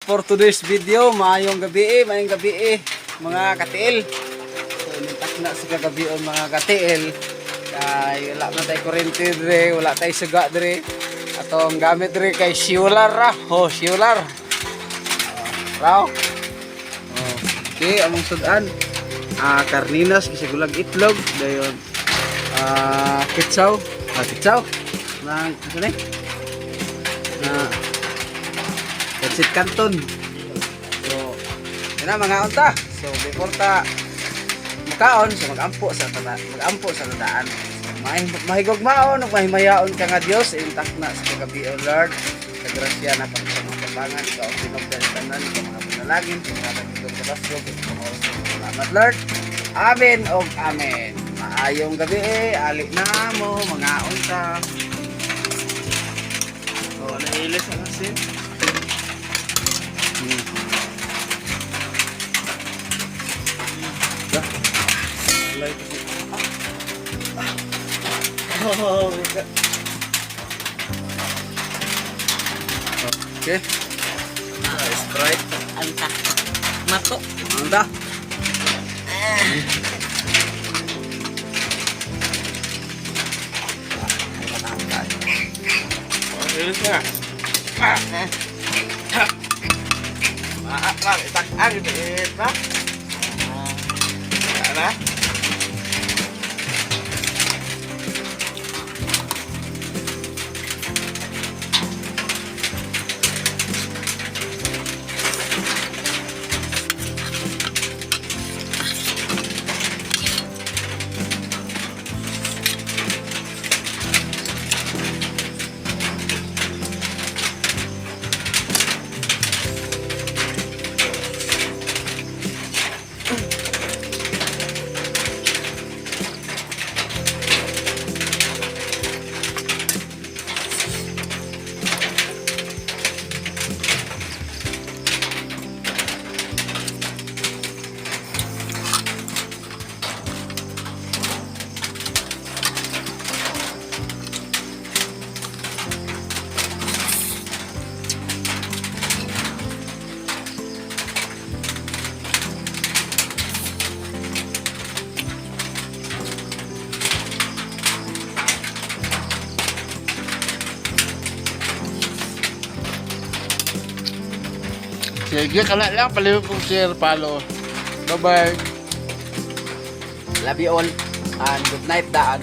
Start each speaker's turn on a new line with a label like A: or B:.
A: For today's video, maayong gabi eh, mga katiil. So, nintak na sa kagabi mga katiil. Kay wala man tayo kuryente dire, wala tayo suga dire. Atong gamit dire kay siular ra. Oh, siular. Oh, raw. Oh, okay, among sudan. Ah, karninas, gisigulag itlog, dayon ah, kitsaw, ah, kitsaw. Nang ano ni? Na Pansit Canton. So, yun na mga unta. So, before ta mukaon, so magampo sa tadaan. So, mahigog maon ug mahimayaon ka nga Dios, intak na sa kagabi, O Lord. Sa grasya na pang sa mga kabangan, ikaw ang tinugdan sa tanan, ikaw mga panalangin, ikaw ang mga oras. Salamat, Lord. Amen og amen. Maayong gabi eh, ali na mo, mga unta.
B: Oh, nailis ang asin.
A: Da.
B: Alay kasi. Oh, my God.
A: Okay.
B: Ah, Sprite.
C: Anta. Mato.
A: Unta.
B: Oh, nailis na.
C: Ah.
B: Maak lang, itak-ang, itiit na. Wala na.
D: Sige ka na lang, palihog kong share, follow. Bye-bye.
A: Love you all and good night daan.